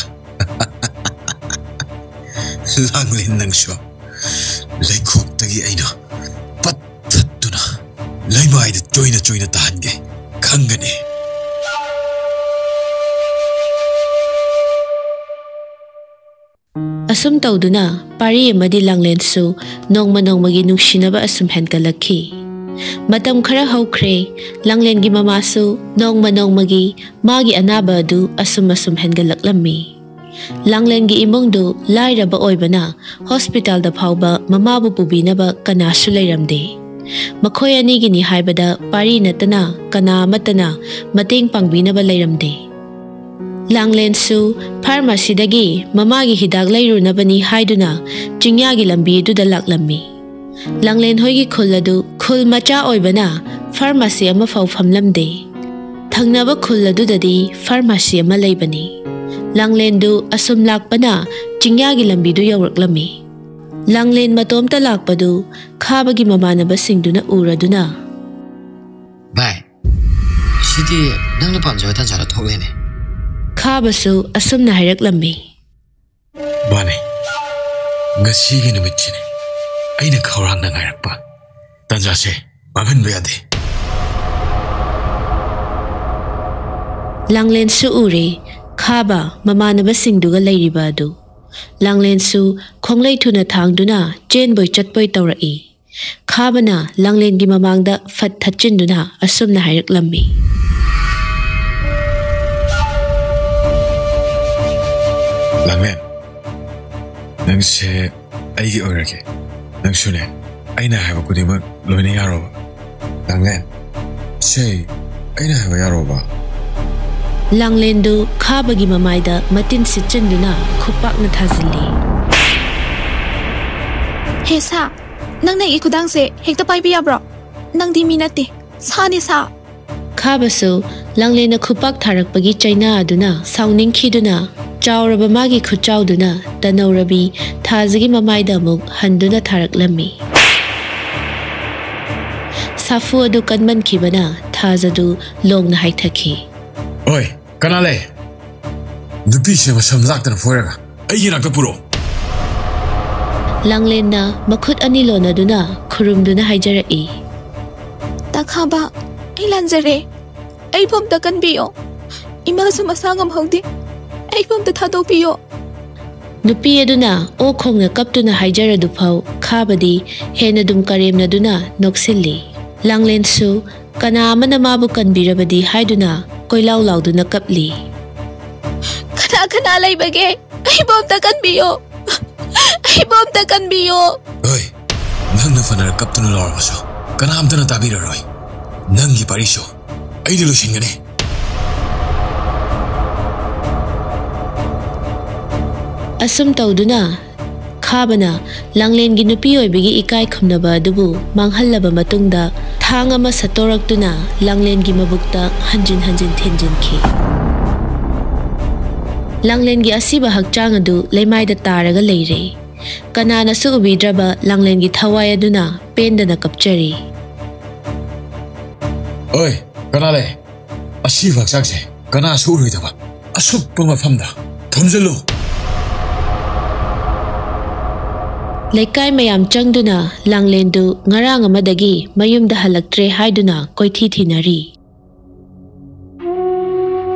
ꯂꯥꯡꯂꯦꯟ, ꯅꯪꯁꯨ ꯂꯩꯈꯣꯛꯇꯒꯤ ꯑꯩꯅ ꯄꯠꯊꯠꯇꯨꯅ ꯂꯩꯃꯥꯏꯗ ꯆꯣꯏꯅ ꯆꯣꯏꯅ ꯇꯥꯍꯟꯒꯦ, ꯈꯪꯒꯅꯤ꯫ ꯑꯁꯨꯝ ꯇꯧꯗꯨꯅ ꯄꯥꯔꯤ ꯑꯃꯗꯤ ꯂꯥꯡꯂꯦꯟꯁꯨ ꯅꯣꯡꯃ ꯅꯣꯡꯃꯒꯤ ꯅꯨꯡꯁꯤꯅꯕ ꯑꯁꯨꯝ ꯍꯦꯟꯒꯠꯂꯛꯈꯤ꯫ ꯃꯇꯝ ꯈꯔ ꯍꯧꯈ꯭ꯔꯦ꯫ ꯂꯥꯡꯂꯦꯟꯒꯤ ꯃꯃꯥꯁꯨ ꯅꯣꯡꯃ ꯅꯣꯡꯃꯒꯤ ꯃꯥꯒꯤ ꯑꯅꯥꯕ ꯑꯗꯨ ꯑꯁꯨꯝ ꯑꯁꯨꯝ ꯍꯦꯟꯒꯠꯂꯛꯂꯝꯃꯤ꯫ ꯂꯥꯡꯂꯦꯟꯒꯤ ꯏꯃꯨꯡꯗꯨ ꯂꯥꯏꯔꯕ ꯑꯣꯏꯕꯅ ꯍꯣꯁꯄꯤꯇꯥꯜꯗ ꯐꯥꯎꯕ ꯃꯃꯥꯕꯨ ꯄꯨꯕꯤꯅꯕ ꯀꯅꯥꯁꯨ ꯂꯩꯔꯝꯗꯦ꯫ ꯃꯈꯣꯏ ꯑꯅꯤꯒꯤꯅꯤ ꯍꯥꯏꯕꯗ ꯄꯥꯔꯤ ꯅꯠꯇꯅ ꯀꯅꯥ ꯑꯃꯠꯇꯅ ꯃꯇꯦꯡ ꯄꯥꯡꯕꯤꯅꯕ ꯂꯩꯔꯝꯗꯦ꯫ ꯂꯥꯡꯂꯦꯟꯁꯨ ꯐꯥꯔꯃꯥꯁꯤꯗꯒꯤ ꯃꯃꯥꯒꯤ ꯍꯤꯗꯥꯛ ꯂꯩꯔꯨꯅꯕꯅꯤ ꯍꯥꯏꯗꯨꯅ ꯆꯤꯡꯌꯥꯒꯤ ꯂꯝꯕꯤ ꯑꯗꯨꯗ ꯂꯥꯛꯂꯝꯃꯤ꯫ ꯂꯥꯡꯂꯦꯟ ꯍꯣꯏꯒꯤ ꯈꯨꯜ ꯑꯗꯨ ꯈꯨꯜ ꯃꯆꯥ ꯑꯣꯏꯕꯅ ꯐꯥꯔꯃꯥꯁꯤ ꯑꯃꯐꯥꯎ ꯐꯝꯂꯝꯗꯦ꯫ ꯊꯪꯅꯕ ꯈꯨꯜ ꯑꯗꯨꯗꯗꯤ ꯐꯥꯔꯃꯥꯁꯤ ꯑꯃ ꯂꯩꯕꯅꯤ꯫ ꯂꯥꯡꯂꯦꯟꯗꯨ ꯑꯁꯨꯝ ꯂꯥꯛꯄꯅ ꯆꯤꯡꯌꯥꯒꯤ ꯂꯝꯕꯤꯗꯨ ꯌꯧꯔꯛꯂꯝꯃꯤ꯫ ꯂꯥꯡꯂꯦꯟ ꯃꯇꯣꯝꯇ ꯂꯥꯛꯄꯗꯨ ꯈꯥꯕꯒꯤ ꯃꯃꯥꯟꯅꯕꯁꯤꯡꯗꯨꯅ ꯎꯔꯗꯨꯅ, "ꯚꯥꯏ, ꯁꯤꯗꯤ ꯅꯪꯅ ꯄꯥꯝꯖꯕ ꯇꯥꯟꯖꯥꯗ ꯊꯣꯛꯂꯦꯅꯦ꯫" ꯈꯥꯕꯁꯨ ꯑꯁꯨꯝꯅ ꯍꯥꯏꯔꯛꯂꯝꯃꯤ꯫ "ꯃꯥꯅꯦ, ꯉꯁꯤꯒꯤ ꯅꯨꯃꯤꯠꯁꯤꯅꯦ ꯑꯩꯅ ꯈꯧꯔꯥꯡꯅ ꯉꯥꯏꯔꯛꯄ ꯇꯥꯟꯖꯥꯁꯦ꯫ ꯃꯥꯡꯍꯟꯕ ꯌꯥꯗꯦ꯫" ꯂꯥꯡꯂꯦꯟꯁꯨ ꯎꯔꯦ, ꯈꯥꯕ ꯃꯃꯥꯟꯅꯕꯁꯤꯡꯗꯨꯒ ꯂꯩꯔꯤꯕ ꯑꯗꯨ꯫ ꯂꯥꯡꯂꯦꯟꯁꯨ ꯈꯣꯡꯂꯩ ꯊꯨꯅ ꯊꯥꯡꯗꯨꯅ ꯆꯦꯟꯕꯣꯏ ꯆꯠꯄꯣꯏ ꯇꯧꯔꯛꯏ꯫ ꯈꯥꯕꯅ ꯂꯥꯡꯂꯦꯟꯒꯤ ꯃꯃꯥꯡꯗ ꯐꯠ ꯊꯠꯆꯤꯟꯗꯨꯅ ꯑꯁꯨꯝꯅ ꯍꯥꯏꯔꯛꯂꯝꯃꯤ꯫ "ꯂꯥꯡꯂꯦꯟ, ꯅꯪꯁꯦ ꯑꯩꯒꯤ ꯑꯣꯏꯔꯒꯦ꯫ ꯅꯪꯁꯨꯅꯦ, ꯑꯩꯅ ꯍꯥꯏꯕ ꯈꯨꯗꯤꯡꯃꯛ ꯂꯣꯏꯅ ꯌꯥꯔꯣꯕ꯫ ꯂꯥꯡꯂꯦꯟ, ꯁꯦ, ꯑꯩꯅ ꯍꯥꯏꯕ ꯌꯥꯔꯣꯕ?" ꯂꯥꯡꯂꯦꯟꯗꯨ ꯈꯥꯕꯒꯤ ꯃꯃꯥꯏꯗ ꯃꯇꯤꯟ ꯁꯤꯠꯆꯤꯟꯗꯨꯅ ꯈꯨꯄꯥꯛꯅ ꯊꯥꯖꯤꯜꯂꯤ꯫ "ꯍꯦ ꯁꯥ, ꯅꯪꯅ ꯑꯩꯒꯤ ꯈꯨꯗꯥꯡꯁꯦ ꯍꯦꯛꯇ ꯄꯥꯏꯕ ꯌꯥꯕ꯭ꯔꯣ? ꯅꯪꯗꯤ ꯃꯤ ꯅꯠꯇꯦ, ꯁꯥꯅꯤ ꯁꯥ!" ꯈꯥꯕꯁꯨ ꯂꯥꯡꯂꯦꯟꯅ ꯈꯨꯄꯥꯛ ꯊꯥꯔꯛꯄꯒꯤ ꯆꯩꯅꯥ ꯑꯗꯨꯅ ꯁꯥꯎꯅꯤꯡꯈꯤꯗꯨꯅ ꯆꯥꯎꯔꯕ ꯃꯥꯒꯤ ꯈꯨꯠꯆꯥꯎꯗꯨꯅ ꯇꯅꯧꯔꯕꯤ ꯊꯥꯖꯒꯤ ꯃꯃꯥꯏꯗ ꯑꯃꯨꯛ ꯍꯟꯗꯨꯅ ꯊꯥꯔꯛꯂꯝꯃꯤ꯫ ꯁꯥꯐꯨ ꯑꯗꯨ ꯀꯟꯃꯟꯈꯤꯕꯅ ꯊꯥꯖꯗꯨ ꯂꯣꯡꯅ ꯍꯥꯏꯊꯈꯤ꯫ "ꯑꯣꯏ, ꯀꯅꯥ ꯂꯩ? ꯅꯨꯄꯤꯁꯦ ꯃꯁꯝ ꯂꯥꯛꯇꯅ ꯐꯣꯏꯔꯒ ꯑꯩꯒꯤ ꯅꯥꯛꯇ ꯄꯨꯔꯛꯑꯣ꯫" ꯂꯥꯡꯂꯦꯟꯅ ꯃꯈꯨꯠ ꯑꯅꯤ ꯂꯣꯟꯅꯗꯨꯅ ꯈꯨꯔꯨꯝꯗꯨꯅ ꯍꯥꯏꯖꯔꯛꯏ꯫ "ꯇꯥ ꯈꯥꯕ, ꯑꯩ ꯂꯥꯟꯖꯔꯦ꯫ ꯑꯩꯕꯨ ꯑꯝꯇ ꯀꯟꯕꯤꯌꯣ꯫ ꯏꯃꯥꯁꯨ ꯃꯁꯥ ꯉꯝꯍꯧꯗꯦ꯫ ꯑꯩꯕꯨ ꯑꯝꯇ ꯊꯥꯗꯣꯛꯄꯤꯌꯣ꯫" ꯅꯨꯄꯤ ꯑꯗꯨꯅ ꯑꯣ ꯈꯣꯡꯅ ꯀꯞꯇꯨꯅ ꯍꯥꯏꯖꯔꯗꯨꯐꯥꯎ ꯈꯥꯕꯗꯤ ꯍꯦꯟꯅ ꯑꯗꯨꯝ ꯀꯔꯦꯝꯅꯗꯨꯅ ꯅꯣꯛꯁꯤꯜꯂꯤ꯫ ꯂꯥꯡꯂꯦꯟꯁꯨ ꯀꯅꯥ ꯑꯃꯅ ꯃꯥꯕꯨ ꯀꯟꯕꯤꯔꯕꯗꯤ ꯍꯥꯏꯗꯨꯅ ꯀꯣꯏꯂꯥꯎ ꯂꯥꯎꯗꯨꯅ ꯀꯞꯂꯤ꯫ "ꯀꯅꯥ ꯀꯅꯥ ꯂꯩꯕꯒꯦ? ꯑꯩꯕꯨ ꯑꯝꯇ ꯀꯟꯕꯤꯌꯣ꯫ ꯑꯩꯕꯨ ꯑꯝꯇ ꯀꯟꯕꯤꯌꯣ꯫" "ꯍꯣꯏ, ꯅꯪꯅ ꯐꯅ ꯀꯞꯇꯨꯅ ꯂꯥꯎꯔꯕꯁꯨ ꯀꯅꯥꯝꯇꯅ ꯇꯥꯕꯤꯔꯔꯣꯏ꯫ ꯅꯪꯒꯤ ꯄꯥꯔꯤꯁꯨ ꯑꯩꯅ ꯂꯣꯏꯁꯤꯟꯒꯅꯤ꯫" ꯑꯁꯨꯝ ꯇꯧꯗꯨꯅ ꯈꯥꯕꯅ ꯂꯥꯡꯂꯦꯟꯒꯤ ꯅꯨꯄꯤ ꯑꯣꯏꯕꯒꯤ ꯏꯀꯥꯏ ꯈꯨꯝꯅꯕ ꯑꯗꯨꯕꯨ ꯃꯥꯡꯍꯜꯂꯕ ꯃꯇꯨꯡꯗ, ꯊꯥꯡ ꯑꯃ ꯁꯠꯇꯣꯔꯛꯇꯨꯅ ꯂꯥꯡꯂꯦꯟꯒꯤ ꯃꯕꯨꯛꯇ ꯍꯟꯖꯤꯟ ꯍꯟꯖꯤꯟ ꯊꯦꯟꯖꯤꯟꯈꯤ꯫ ꯂꯥꯡꯂꯦꯟꯒꯤ ꯑꯁꯤꯕ ꯍꯛꯆꯥꯡ ꯑꯗꯨ ꯂꯩꯃꯥꯏꯗ ꯇꯥꯔꯒ ꯂꯩꯔꯦ꯫ ꯀꯅꯥꯅꯁꯨ ꯎꯕꯤꯗ꯭ꯔꯕ ꯂꯥꯡꯂꯦꯟꯒꯤ ꯊꯋꯥꯏ ꯑꯗꯨꯅ ꯄꯦꯟꯗꯅ ꯀꯞꯆꯔꯤ꯫ "ꯑꯣꯏ, ꯀꯅꯥ ꯂꯩ? ꯑꯁꯤꯕ ꯍꯛꯆꯥꯡꯁꯦ ꯀꯅꯥꯁꯨ ꯎꯔꯣꯏꯗꯕ ꯑꯁꯨꯞꯄ ꯃꯐꯝꯗ ꯊꯣꯝꯖꯤꯜꯂꯨ!" ꯂꯩꯀꯥꯏ ꯃꯌꯥꯝ ꯆꯪꯗꯨꯅ ꯂꯥꯡꯂꯦꯟꯗꯨ ꯉꯔꯥꯡ ꯑꯃꯗꯒꯤ ꯃꯌꯨꯝꯗ ꯍꯜꯂꯛꯇ꯭ꯔꯦ ꯍꯥꯏꯗꯨꯅ ꯀꯣꯏꯊꯤ ꯊꯤꯅꯔꯤ꯫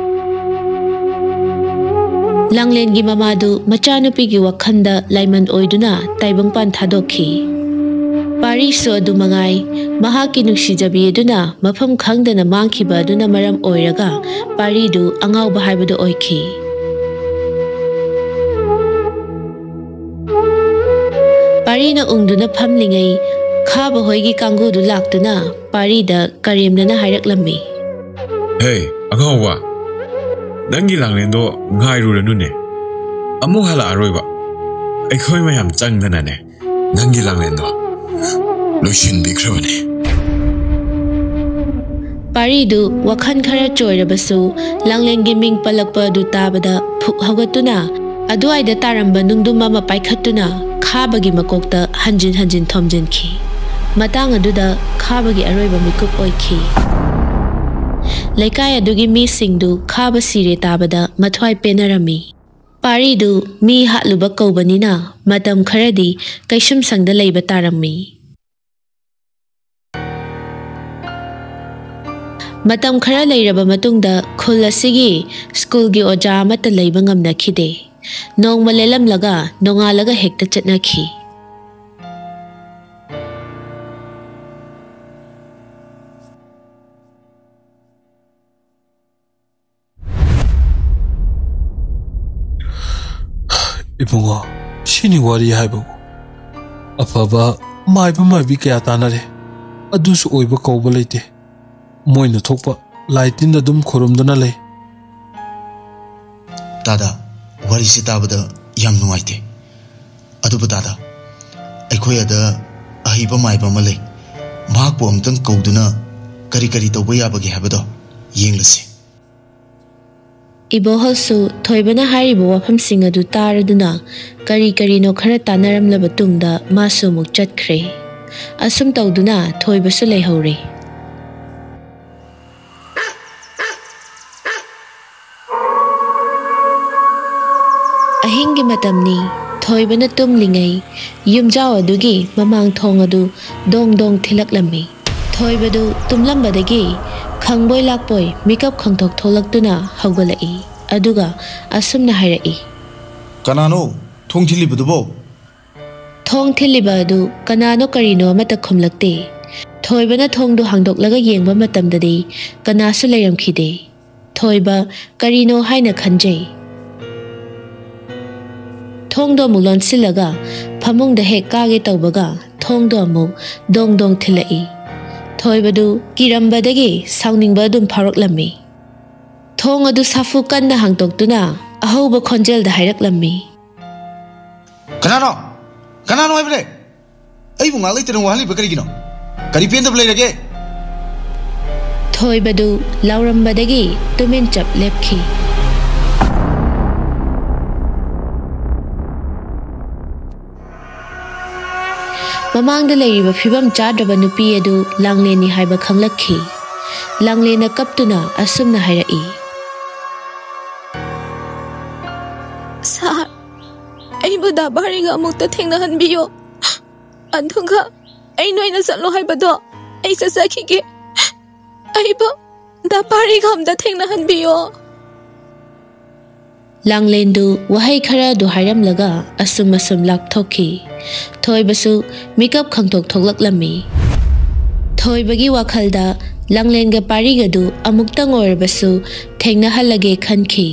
ꯂꯥꯡꯂꯦꯟꯒꯤ ꯃꯃꯥꯗꯨ ꯃꯆꯥꯅꯨꯄꯤꯒꯤ ꯋꯥꯈꯜꯗ ꯂꯥꯏꯃꯟ ꯑꯣꯏꯗꯨꯅ ꯇꯥꯏꯕꯪꯄꯥꯟ ꯊꯥꯗꯣꯛꯈꯤ꯫ ꯄꯥꯔꯤꯁꯨ ꯑꯗꯨ ꯃꯉꯥꯏ, ꯃꯍꯥꯛꯀꯤ ꯅꯨꯡꯁꯤꯖꯕꯤ ꯑꯗꯨꯅ ꯃꯐꯝ ꯈꯪꯗꯅ ꯃꯥꯡꯈꯤꯕ ꯑꯗꯨꯅ ꯃꯔꯝ ꯑꯣꯏꯔꯒ ꯄꯥꯔꯤꯗꯨ ꯑꯉꯥꯎꯕ ꯍꯥꯏꯕꯗꯨ ꯑꯣꯏꯈꯤ꯫ ꯄꯥꯔꯤꯅ ꯎꯪꯗꯨꯅ ꯐꯝꯂꯤꯉꯩ ꯈꯥꯕ ꯍꯣꯏꯒꯤ ꯀꯥꯡꯒꯨꯗꯨ ꯂꯥꯛꯇꯨꯅ ꯄꯥꯔꯤꯗ ꯀꯔꯦꯝꯅꯅ ꯍꯥꯏꯔꯛꯂꯝꯃꯤ꯫ "ꯍꯦ, ꯑꯉꯥꯎꯕ, ꯅꯪꯒꯤ ꯂꯥꯡꯂꯦꯟꯗꯣ ꯉꯥꯏꯔꯨꯔꯅꯨꯅꯦ꯫ ꯑꯃꯨꯛ ꯍꯜꯂꯛꯑꯔꯣꯏꯕ꯫ ꯑꯩꯈꯣꯏ ꯃꯌꯥꯝ ꯆꯪꯗꯅꯅꯦ ꯅꯪꯒꯤ ꯂꯥꯡꯂꯦꯟꯗꯣ ꯂꯣꯏꯁꯤꯟꯕꯤꯈ꯭ꯔꯕꯅꯦ꯫" ꯄꯥꯔꯤꯗꯨ ꯋꯥꯈꯜ ꯈꯔ ꯆꯣꯏꯔꯕꯁꯨ ꯂꯥꯡꯂꯦꯟꯒꯤ ꯃꯤꯡ ꯄꯜꯂꯛꯄ ꯑꯗꯨ ꯇꯥꯕꯗ ꯐꯨꯛ ꯍꯧꯒꯠꯇꯨꯅ ꯑꯗꯨꯋꯥꯏꯗ ꯇꯥꯔꯝꯕ ꯅꯨꯡꯗꯨꯝ ꯑꯃ ꯄꯥꯏꯈꯠꯇꯨꯅ ꯈꯥꯕꯒꯤ ꯃꯀꯣꯛꯇ ꯍꯟꯖꯤꯟ ꯍꯟꯖꯤꯟ ꯊꯣꯝꯖꯤꯟꯈꯤ꯫ ꯃꯇꯥꯡ ꯑꯗꯨꯗ ꯈꯥꯕꯒꯤ ꯑꯔꯣꯏꯕ ꯃꯤꯀꯨꯞ ꯑꯣꯏꯈꯤ꯫ ꯂꯩꯀꯥꯏ ꯑꯗꯨꯒꯤ ꯃꯤꯁꯤꯡꯗꯨ ꯈꯥꯕ ꯁꯤꯔꯦ ꯇꯥꯕꯗ ꯃꯊ꯭ꯋꯥꯏ ꯄꯦꯟꯅꯔꯝꯃꯤ꯫ ꯄꯥꯔꯤꯗꯨ ꯃꯤ ꯍꯥꯠꯂꯨꯕ ꯀꯧꯕꯅꯤꯅ ꯃꯇꯝ ꯈꯔꯗꯤ ꯀꯩꯁꯨꯝꯁꯪꯗ ꯂꯩꯕ ꯇꯥꯔꯝꯃꯤ꯫ ꯃꯇꯝ ꯈꯔ ꯂꯩꯔꯕ ꯃꯇꯨꯡꯗ ꯈꯨꯜ ꯑꯁꯤꯒꯤ ꯁ꯭ꯀꯨꯜꯒꯤ ꯑꯣꯖꯥ ꯑꯃꯠꯇ ꯂꯩꯕ ꯉꯝꯅꯈꯤꯗꯦ꯫ ꯅꯣꯡꯃ ꯂꯦꯜꯂꯝꯂꯒ ꯅꯣꯡꯉꯥꯜꯂꯒ ꯍꯦꯛꯇ ꯆꯠꯅꯈꯤ꯫ ꯏꯕꯨꯡꯉꯣ, ꯁꯤꯅꯤ ꯋꯥꯔꯤ ꯍꯥꯏꯕꯕꯨ꯫ ꯑꯐꯕ ꯃꯥꯏꯕ ꯃꯥꯏꯕꯤ ꯀꯌꯥ ꯇꯥꯟꯅꯔꯦ, ꯑꯗꯨꯁꯨ ꯑꯣꯏꯕ ꯀꯧꯕ ꯂꯩꯇꯦ꯫ ꯃꯣꯏꯅ ꯊꯣꯛꯄ ꯂꯥꯏ ꯇꯤꯟ ꯑꯗꯨꯝ ꯈꯨꯔꯨꯝꯗꯨꯅ ꯂꯩ꯫ ꯗꯥꯗꯥ, ꯋꯥꯔꯤꯁꯤ ꯇꯥꯕꯗ ꯌꯥꯝ ꯅꯨꯡꯉꯥꯏꯇꯦ꯫ ꯑꯗꯨꯕꯨ ꯗꯥꯗꯥ, ꯑꯩꯈꯣꯏ ꯑꯗ ꯑꯍꯩꯕ ꯃꯥꯏꯕ ꯑꯃ ꯂꯩ꯫ ꯃꯍꯥꯛꯄꯨ ꯑꯃꯨꯛꯇꯪ ꯀꯧꯗꯨꯅ ꯀꯔꯤ ꯀꯔꯤ ꯇꯧꯕ ꯌꯥꯕꯒꯦ ꯍꯥꯏꯕꯗꯣ ꯌꯦꯡꯂꯁꯤ꯫ ꯏꯕꯣꯍꯜꯁꯨ ꯊꯣꯏꯕꯅ ꯍꯥꯏꯔꯤꯕ ꯋꯥꯐꯝꯁꯤꯡ ꯑꯗꯨ ꯇꯥꯔꯗꯨꯅ ꯀꯔꯤ ꯀꯔꯤꯅꯣ ꯈꯔ ꯇꯥꯟꯅꯔꯝꯂꯕ ꯇꯨꯡꯗ ꯃꯥꯁꯨ ꯑꯃꯨꯛ ꯆꯠꯈ꯭ꯔꯦ꯫ ꯑꯁꯨꯝ ꯇꯧꯗꯨꯅ ꯊꯣꯏꯕꯁꯨ ꯂꯩꯍꯧꯔꯦ꯫ ꯑꯍꯤꯡꯒꯤ ꯃꯇꯝꯅꯤ꯫ ꯊꯣꯏꯕꯅ ꯇꯨꯝꯂꯤꯉꯩ ꯌꯨꯝꯖꯥꯎ ꯑꯗꯨꯒꯤ ꯃꯃꯥꯡ ꯊꯣꯡ ꯑꯗꯨ ꯗꯣꯡ ꯗꯣꯡ ꯊꯤꯜꯂꯛꯂꯝꯃꯤ꯫ ꯊꯣꯏꯕꯗꯨ ꯇꯨꯝꯂꯝꯕꯗꯒꯤ ꯈꯪꯕꯣꯏ ꯂꯥꯛꯄꯣꯏ ꯃꯤꯀꯞ ꯈꯪꯊꯣꯛ ꯊꯣꯛꯂꯛꯇꯨꯅ ꯍꯧꯒꯠꯂꯛꯏ꯫ ꯑꯗꯨꯒ ꯑꯁꯨꯝꯅ ꯍꯥꯏꯔꯛꯏ꯫ "ꯀꯅꯥꯅꯣ ꯊꯣꯡ ꯊꯤꯜꯂꯤꯕꯗꯨꯕꯣ?" ꯊꯣꯡ ꯊꯤꯜꯂꯤꯕ ꯑꯗꯨ ꯀꯅꯥꯅꯣ ꯀꯔꯤꯅꯣ ꯑꯃꯠꯇ ꯈꯨꯝꯂꯛꯇꯦ꯫ ꯊꯣꯏꯕꯅ ꯊꯣꯡꯗꯨ ꯍꯥꯡꯗꯣꯛꯂꯒ ꯌꯦꯡꯕ ꯃꯇꯝꯗꯗꯤ ꯀꯅꯥꯁꯨ ꯂꯩꯔꯝꯈꯤꯗꯦ꯫ ꯊꯣꯏꯕ ꯀꯔꯤꯅꯣ ꯍꯥꯏꯅ ꯈꯟꯖꯩ꯫ ꯊꯣꯡꯗꯣ ꯑꯃꯨꯛ ꯂꯣꯟꯁꯤꯜꯂꯒ ꯐꯃꯨꯡꯗ ꯍꯦꯛ ꯀꯥꯒꯦ ꯇꯧꯕꯒ ꯊꯣꯡꯗꯣ ꯑꯃꯨꯛ ꯗꯣꯡ ꯗꯣꯡ ꯊꯤꯜꯂꯛꯏ꯫ ꯊꯣꯏꯕꯗꯨ ꯀꯤꯔꯝꯕꯗꯒꯤ ꯁꯥꯎꯅꯤꯡꯕ ꯑꯗꯨꯝ ꯐꯥꯎꯔꯛꯂꯝꯃꯤ꯫ ꯊꯣꯡ ꯑꯗꯨ ꯁꯥꯐꯨ ꯀꯟꯅ ꯍꯥꯡꯗꯣꯛꯇꯨꯅ ꯑꯍꯧꯕ ꯈꯣꯟꯖꯦꯜꯗ ꯍꯥꯏꯔꯛꯂꯝꯃꯤ꯫ "ꯀꯅꯥꯅꯣ? ꯀꯅꯥꯅꯣ ꯍꯥꯏꯕꯅꯦ? ꯑꯩꯕꯨ ꯉꯥꯏꯍꯥꯛ ꯂꯩꯇꯅ ꯋꯥꯍꯜꯂꯤꯕ ꯀꯔꯤꯒꯤꯅꯣ? ꯀꯔꯤ ꯄꯦꯟꯗꯕ ꯂꯩꯔꯒꯦ?" ꯊꯣꯏꯕꯗꯨ ꯂꯥꯎꯔꯝꯕꯗꯒꯤ ꯇꯨꯃꯤꯟ ꯆꯞ ꯂꯦꯞꯈꯤ꯫ ꯃꯃꯥꯡꯗ ꯂꯩꯔꯤꯕ ꯐꯤꯕꯝ ꯆꯥꯗ꯭ꯔꯕ ꯅꯨꯄꯤ ꯑꯗꯨ ꯂꯥꯡꯂꯦꯟꯅꯤ ꯍꯥꯏꯕ ꯈꯪꯂꯛꯈꯤ꯫ ꯂꯥꯡꯂꯦꯟꯅ ꯀꯞꯇꯨꯅ ꯑꯁꯨꯝꯅ ꯍꯥꯏꯔꯛꯏ꯫ ꯕꯥꯔꯤꯒ ꯑꯃꯨꯛꯇ ꯊꯦꯡꯅꯍꯟꯕꯤꯌꯣ꯫ ꯑꯗꯨꯒ ꯑꯩ ꯅꯣꯏꯅ ꯆꯠꯂꯣ ꯍꯥꯏꯕꯗꯣ ꯑꯩ ꯆꯠꯆꯈꯤꯒꯦ꯫ ꯑꯩꯕꯨ ꯗꯥ ꯕꯥꯔꯤꯒ ꯑꯝꯇ ꯊꯦꯡꯅꯍꯟꯕꯤꯌꯣ꯫ ꯂꯥꯡꯂꯦꯟꯗꯨ ꯋꯥꯍꯩ ꯈꯔ ꯑꯗꯨ ꯍꯥꯏꯔꯝꯂꯒ ꯑꯁꯨꯝ ꯑꯁꯨꯝ ꯂꯥꯞꯊꯣꯛꯈꯤ꯫ ꯊꯣꯏꯕꯁꯨ ꯃꯤꯀꯞ ꯈꯪꯊꯣꯛ ꯊꯣꯛꯂꯛꯂꯝꯃꯤ꯫ ꯊꯣꯏꯕꯒꯤ ꯋꯥꯈꯜꯗ ꯂꯥꯡꯂꯦꯟꯒ ꯄꯥꯔꯤꯒꯗꯨ ꯑꯃꯨꯛꯇꯪ ꯑꯣꯏꯔꯕꯁꯨ ꯊꯦꯡꯅꯍꯜꯂꯒꯦ ꯈꯟꯈꯤ꯫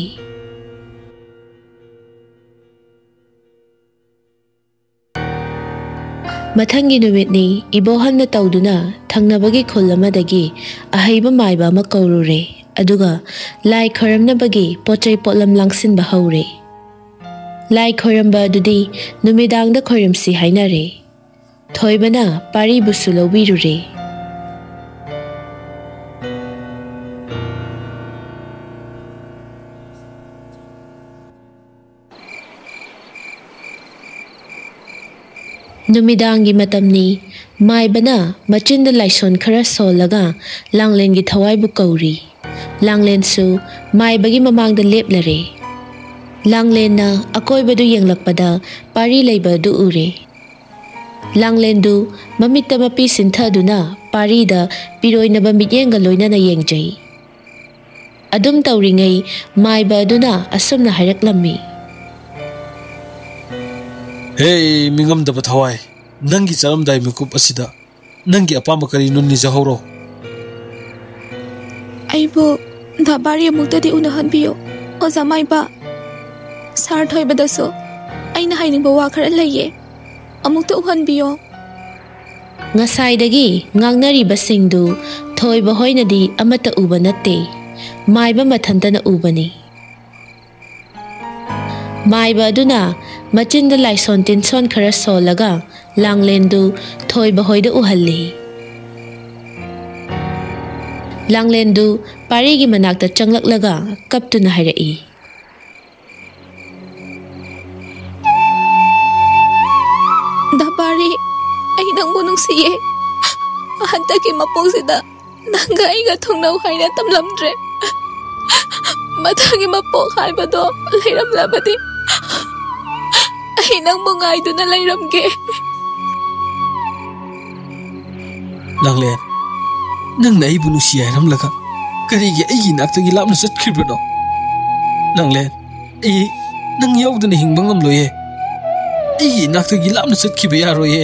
ꯃꯊꯪꯒꯤ ꯅꯨꯃꯤꯠꯅꯤ꯫ ꯏꯕꯣꯍꯜꯅ ꯇꯧꯗꯨꯅ ꯊꯪꯅꯕꯒꯤ ꯈꯨꯜ ꯑꯃꯗꯒꯤ ꯑꯍꯩꯕ ꯃꯥꯏꯕ ꯑꯃ ꯀꯧꯔꯨꯔꯦ, ꯑꯗꯨꯒ ꯂꯥꯏ ꯈꯣꯏꯔꯝꯅꯕꯒꯤ ꯄꯣꯠ ꯆꯩ ꯄꯣꯠꯂꯝ ꯂꯥꯡꯁꯤꯟꯕ ꯍꯧꯔꯦ꯫ ꯂꯥꯏ ꯈꯣꯏꯔꯝꯕ ꯑꯗꯨꯗꯤ ꯅꯨꯃꯤꯗꯥꯡꯗ ꯈꯣꯏꯔꯝꯁꯤ ꯍꯥꯏꯅꯔꯦ꯫ ꯊꯣꯏꯕꯅ ꯄꯥꯔꯤꯕꯨꯁꯨ ꯂꯧꯕꯤꯔꯨꯔꯦ꯫ ꯅꯨꯃꯤꯗꯥꯡꯒꯤ ꯃꯇꯝꯅꯤ꯫ ꯃꯥꯏꯕꯅ ꯃꯆꯤꯟꯗ ꯂꯥꯏꯁꯣꯟ ꯈꯔ ꯁꯣꯜꯂꯒ ꯂꯥꯡꯂꯦꯟꯒꯤ ꯊꯋꯥꯏꯕꯨ ꯀꯧꯔꯤ꯫ ꯂꯥꯡꯂꯦꯟꯁꯨ ꯃꯥꯏꯕꯒꯤ ꯃꯃꯥꯡꯗ ꯂꯦꯞꯂꯔꯦ꯫ ꯂꯥꯡꯂꯦꯟꯅ ꯑꯀꯣꯏꯕꯗꯨ ꯌꯦꯡꯂꯛꯄꯗ ꯄꯥꯔꯤ ꯂꯩꯕ ꯑꯗꯨ ꯎꯔꯦ꯫ ꯂꯥꯡꯂꯦꯟꯗꯨ ꯃꯃꯤꯠꯇ ꯃꯄꯤ ꯁꯤꯟꯊꯗꯨꯅ ꯄꯥꯔꯤꯗ ꯄꯤꯔꯣꯏꯅꯕ ꯃꯤꯠꯌꯦꯡꯒ ꯂꯣꯏꯅꯅ ꯌꯦꯡꯖꯩ꯫ ꯑꯗꯨꯝ ꯇꯧꯔꯤꯉꯩ ꯃꯥꯏꯕ ꯑꯗꯨꯅ ꯑꯁꯨꯝꯅ ꯍꯥꯏꯔꯛꯂꯝꯃꯤ꯫ "ꯍꯦ, ꯃꯤꯉꯝꯗꯕ ꯊꯋꯥꯏ, ꯅꯪꯒꯤ ꯆꯠꯂꯝꯗꯥꯏ ꯃꯤꯀꯨꯞ ꯑꯁꯤꯗ ꯅꯪꯒꯤ ꯑꯄꯥꯝꯕ ꯀꯔꯤꯅꯣ ꯅꯤꯖꯍꯧꯔꯣ꯫" ꯑꯩꯕꯨ ꯗꯥ ꯕꯥꯔꯤ ꯑꯃꯨꯛꯇꯗꯤ ꯎꯅꯍꯟꯕꯤꯌꯨ, ꯑꯣꯖꯥ ꯃꯥꯏꯕ꯫ ꯁꯥꯔ ꯊꯣꯏꯕꯗꯁꯨ ꯑꯩꯅ ꯍꯥꯏꯅꯤꯡꯕ ꯋꯥ ꯈꯔ ꯂꯩꯌꯦ, ꯑꯃꯨꯛꯇ ꯎꯍꯟꯕꯤꯌꯣ꯫ ꯉꯁꯥꯏꯗꯒꯤ ꯉꯥꯡꯅꯔꯤꯕꯁꯤꯡꯗꯨ ꯊꯣꯏꯕ ꯍꯣꯏꯅꯗꯤ ꯑꯃꯠꯇ ꯎꯕ ꯅꯠꯇꯦ, ꯃꯥꯏꯕ ꯃꯊꯟꯇꯅ ꯎꯕꯅꯤ꯫ ꯃꯥꯏꯕ ꯑꯗꯨꯅ ꯃꯆꯤꯟꯗ ꯂꯥꯏꯁꯣꯟ ꯇꯤꯟꯁꯣꯟ ꯈꯔ ꯁꯣꯜꯂꯒ ꯂꯥꯡꯂꯦꯟꯗꯨ ꯊꯣꯏꯕ ꯍꯣꯏꯗ ꯎꯍꯜꯂꯤ꯫ ꯂꯥꯡꯂꯦꯟꯗꯨ ꯄꯥꯔꯤꯒꯤ ꯃꯅꯥꯛꯇ ꯆꯪꯂꯛꯂꯒ ꯀꯞꯇꯨꯅ ꯍꯥꯏꯔꯛꯏ꯫ ꯗꯥ ꯄꯥꯔꯤ, ꯑꯩ ꯅꯪꯕꯨ ꯅꯨꯡꯁꯤꯌꯦ꯫ ꯍꯟꯗꯛꯀꯤ ꯃꯄꯣꯛꯁꯤꯗ ꯅꯪꯒ ꯑꯩꯒ ꯊꯨꯡꯅꯧ ꯍꯥꯏꯅ ꯇꯝꯂꯝꯗ꯭ꯔꯦ꯫ ꯃꯊꯪꯒꯤ ꯃꯄꯣꯛ ꯍꯥꯏꯕꯗꯣ ꯂꯩꯔꯝꯂꯕꯗꯤ ꯑꯩ ꯅꯪꯕꯨ ꯉꯥꯏꯗꯨꯅ ꯂꯩꯔꯝꯒꯦ꯫ ꯂꯥꯡꯂꯦꯟ, ꯅꯪꯅ ꯑꯩꯕꯨ ꯅꯨꯡꯁꯤ ꯍꯥꯏꯔꯝꯂꯒ ꯀꯔꯤꯒꯤ ꯑꯩꯒꯤ ꯏꯅꯥꯛꯇꯒꯤ ꯂꯥꯞꯅ ꯆꯠꯈ꯭ꯔꯤꯕꯅꯣ? ꯂꯥꯡꯂꯦꯟ, ꯑꯩ ꯅꯪ ꯌꯥꯎꯗꯅ ꯍꯤꯡꯕ ꯉꯝꯂꯣꯏꯌꯦ꯫ ꯑꯩꯒꯤ ꯏꯅꯥꯛꯇꯒꯤ ꯂꯥꯞꯅ ꯆꯠꯈꯤꯕ ꯌꯥꯔꯣꯏꯌꯦ꯫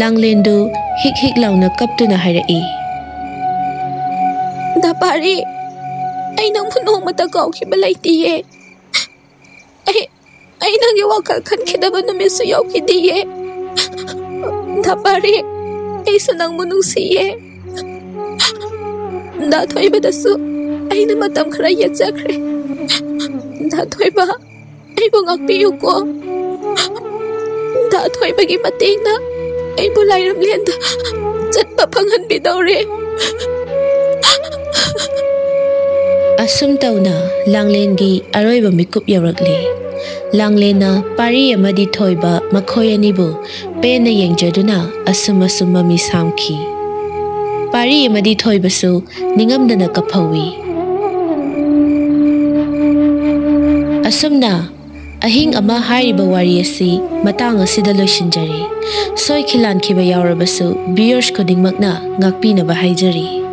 ꯂꯥꯡꯂꯦꯟꯗꯨ ꯍꯤꯛ ꯍꯤꯛ ꯂꯥꯎꯅ ꯀꯞꯇꯨꯅ ꯍꯥꯏꯔꯛꯏ꯫ ꯗꯥ ꯄꯥꯔꯤ, ꯑꯩ ꯅꯪꯕꯨ ꯅꯣꯡꯃꯇ ꯀꯥꯎꯈꯤꯕ ꯂꯩꯇꯤꯌꯦ꯫ ꯑꯩ, ꯑꯩ ꯅꯪꯒꯤ ꯋꯥꯈꯜ ꯈꯟꯈꯤꯗꯕ ꯅꯨꯃꯤꯠꯁꯨ ꯌꯥꯎꯈꯤꯗꯤꯌꯦ꯫ ꯗꯥ ꯄꯥꯔꯤ, ꯑꯩꯁꯨ ꯅꯪꯕꯨ ꯅꯨꯡꯁꯤꯌꯦ꯫ ꯗꯥ ꯊꯣꯏꯕꯗꯁꯨ ꯑꯩꯅ ꯃꯇꯝ ꯈꯔ ꯌꯦꯠꯆꯈ꯭ꯔꯦ꯫ ꯗꯥ ꯊꯣꯏꯕ, ꯑꯩꯕꯨ ꯉꯥꯛꯄꯤꯌꯨꯀꯣ꯫ ꯗꯥ ꯊꯣꯏꯕꯒꯤ ꯃꯇꯦꯡꯅ ꯑꯩꯕꯨ ꯂꯥꯏꯔꯝꯂꯦꯟꯗ ꯆꯠꯄ ꯐꯪꯍꯟꯕꯤꯗꯧꯔꯦ꯫ ꯑꯁꯨꯝ ꯇꯧꯅ ꯂꯥꯡꯂꯦꯟꯒꯤ ꯑꯔꯣꯏꯕ ꯃꯤꯀꯨꯞ ꯌꯧꯔꯛꯂꯤ꯫ ꯂꯥꯡꯂꯦꯟꯅ ꯄꯥꯔꯤ ꯑꯃꯗꯤ ꯊꯣꯏꯕ ꯃꯈꯣꯏ ꯑꯅꯤꯕꯨ ꯄꯦꯟꯅ ꯌꯦꯡꯖꯗꯨꯅ ꯑꯁꯨꯝ ꯑꯁꯨꯝ ꯃꯃꯤ ꯁꯥꯝꯈꯤ꯫ ꯄꯥꯔꯤ ꯑꯃꯗꯤ ꯊꯣꯏꯕꯁꯨ ꯅꯤꯡꯉꯝꯗꯅ ꯀꯞꯍꯧꯏ꯫ ꯑꯁꯨꯝꯅ ꯑꯍꯤꯡ ꯑꯃ ꯍꯥꯏꯔꯤꯕ ꯋꯥꯔꯤ ꯑꯁꯤ ꯃꯇꯥꯡ ꯑꯁꯤꯗ ꯂꯣꯏꯁꯤꯟꯖꯔꯦ꯫ ꯁꯣꯏꯈꯤ ꯂꯥꯟꯈꯤꯕ ꯌꯥꯎꯔꯕꯁꯨ viewers ꯈꯨꯗꯤꯡꯃꯛꯅ ꯉꯥꯛꯄꯤꯅꯕ ꯍꯥꯏꯖꯔꯤ꯫